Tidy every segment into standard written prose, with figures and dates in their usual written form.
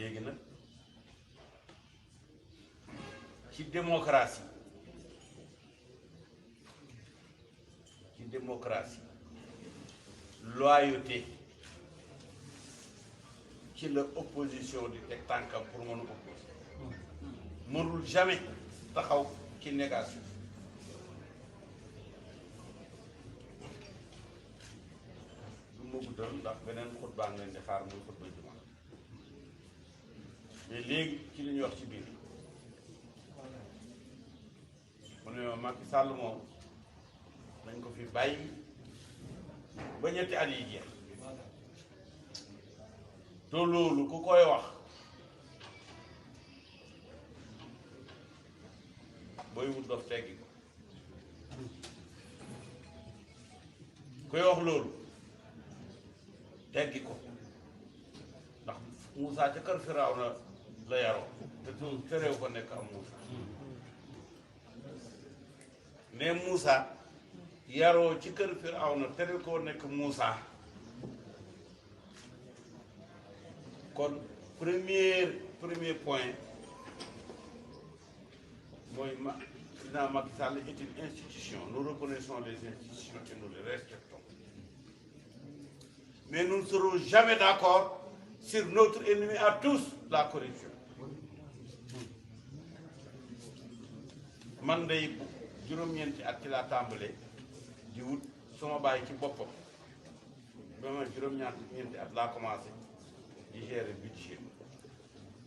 léegi nag ci démocratie loyauté ci la opposition di teg tànkam pour mën a opposer mënul jamais taxaw ci négation du ma guddal ndax beneen xutbaa ngeen di xaar muy xutba juma mais léegi ci li ñuy wax ci biir mu ne ma Macky Sall moom nañ ko fi bàyyi ba ñetti at yi jeex te loolu ku koy wax booy wut dof teggi ko koy wax loolu teggi ko ndax Moussa ca kër Firawna la yaroo te terew ko nekk am Moussa ne Moussa yaroo ci kër Firawna tere koo nekk Moussa kon premier point mooy président Macky Sall est une institution. Nous reconnaissons les institutions et nous les respectons. Mais nous ne serons jamais d'accord sur notre ennemi à tous, la corruption. Man day juróom-ñeenti at ci laa tàmbalee di wut sama bàyyi ci boppam ba ma juróom-ñeenti at laa commencé di gérer budget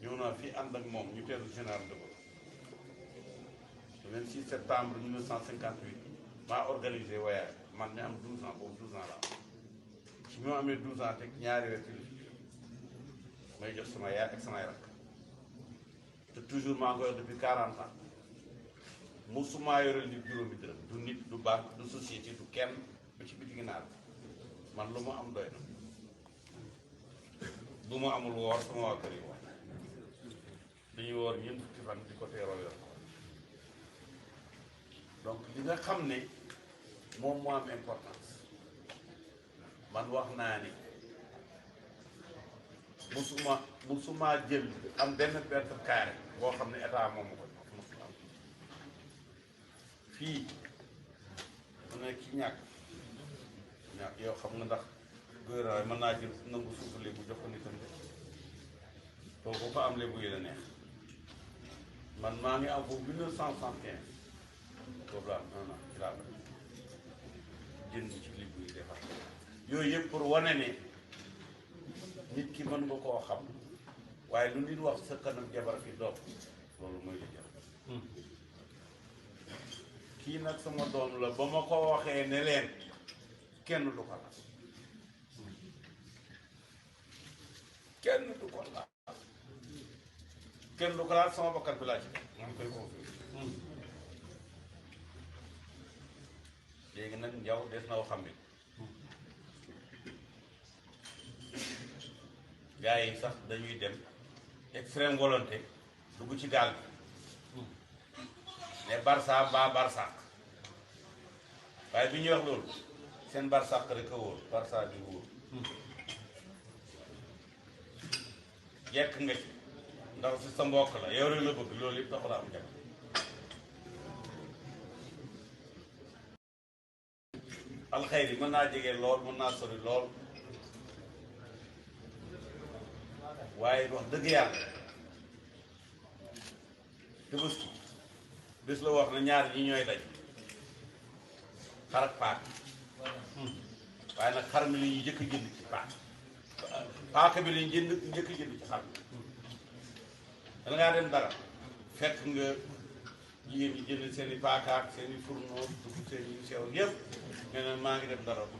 ñëw naa fii ànd ak moom ñu teeru général de Gaulle le 26 septembre 1958 maa organisé voyage man mi am 12 ans boobu 12 ans la am ci bi ma amee 12 ans teg ñaari weer ci may jox sama yaay ak samay rakk te toujours maa ngi koy depuis 40 ans musuma yoreel nit juróomi dërëm du nit du banque du société du kenn ba ci biti ginaar man lu ma am doy na bu ma amul woor sama waa kër yi woor dañuy woor ñeent fukki fan di ko teeroo yor donc li nga xam ne moom moo am importance man wax naa ni musuma jël am benn mètre carré boo xam ne état moom ko musuma am fii mu nekk ci ñàkk yow xam nga ndax gouvernement mën naa jël nangu suufu léegi jox ko nitam de boobu ko am léegi yi la neex man maa ngi am foofu 1975 boobu laa non ci laa ko jënd ci li buy defar yooyu yëpp pour wane ne nit ki mën nga koo xam waaye lu nit wax sa kanam jabar fi doom loolu mooy li jar kii nag sama doom la ba ma ko waxee ne leen kenn du ko laal kenn du ko laal sama bakkan bi laa ci maa ngi koy confirmer léegi nag njaw des na xam ne gars yi sax dañuy dem extrême volonté dugg ci gaal bi ne Barça mbaa Barsaq waaye bi ñuy wax loolu seen Barsaq rek a wóor Barça bi wóor yekk nga ci ndax si sa mbokk la yow rek la bëgg loolu yëpp taxul am jàmm alxayri mën naa jege lool mën naa sori lool waaye wax dëgg yàlla Tabaski bés la wax na ñaar ñi ñooy daj xar ak paak waaye nag xar mi li ñuy njëkk a jënd ci paak bi li ñu njëkk a jënd ci xar dana ngaa dem dara fekk nga jigéen ñi jënd seen i paakaak seen i fourneau dugg seen i sew yëpp nga ne maa ngi dem dara bu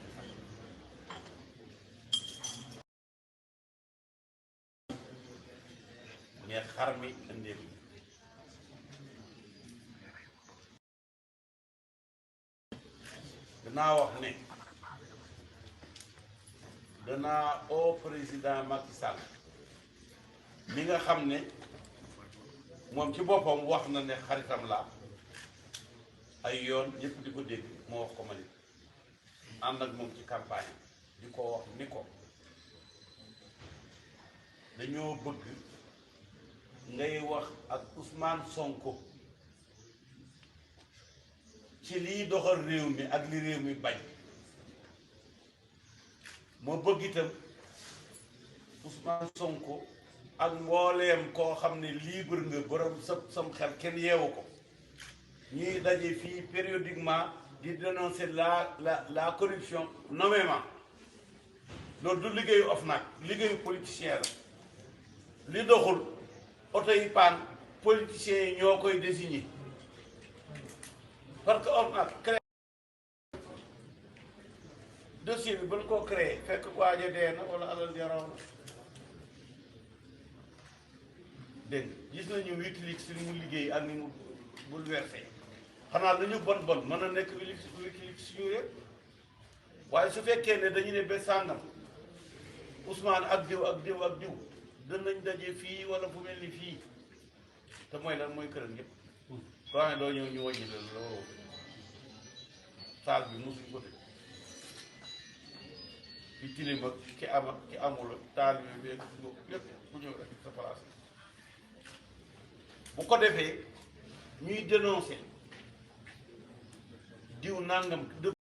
mais xar mi indee danaa wax ne danaa au président Macky Sall mi nga xam ne moom ci boppam wax na ne xaritam la ay yoon ñëpp di ko dégg moo wax ko ma nit ànd ak moom ci campagne di ko wax ni ko dañoo bëgg ngay wax ak Ousmane Sonko ci liy doxal réew mi ak li réew mi bañ ma bëgg itam Ousmane Sonko ak mbooleem koo xam ne libre nga borom sam xel kenn yeewu ko ñuy daje fii périodiquement di dénoncer la corruption nommément loolu du liggéeyu OFNAC liggéeyu politicien la li doxul oto yi paan politiciens yi ñoo koy désigner parce que OFNAC créé dossier bi ba ñu koo créé fekk waaja dee na wala alal jaraw na dégg gis nañu Wikileaks li mu liggéey ak ni mu bouleversé xanaa lu ñu bon bon mën a nekk Wikileaks suñu réew waaye su fekkee ne dañu ne ba sàngam Ousmane ak diw ak diw ak diw danañ daje fii wala fu mel ni fii te mooy lan mooy këram yëpp soo xam ne doo ñëw ñu wàññi la waroo saal bi mosuñ ko tëj ki tilim ak ki am ak ki amul ak taal bi beeg lépp bu ñëw rek sa place bu ko defee ñuy dénoncer diw nangam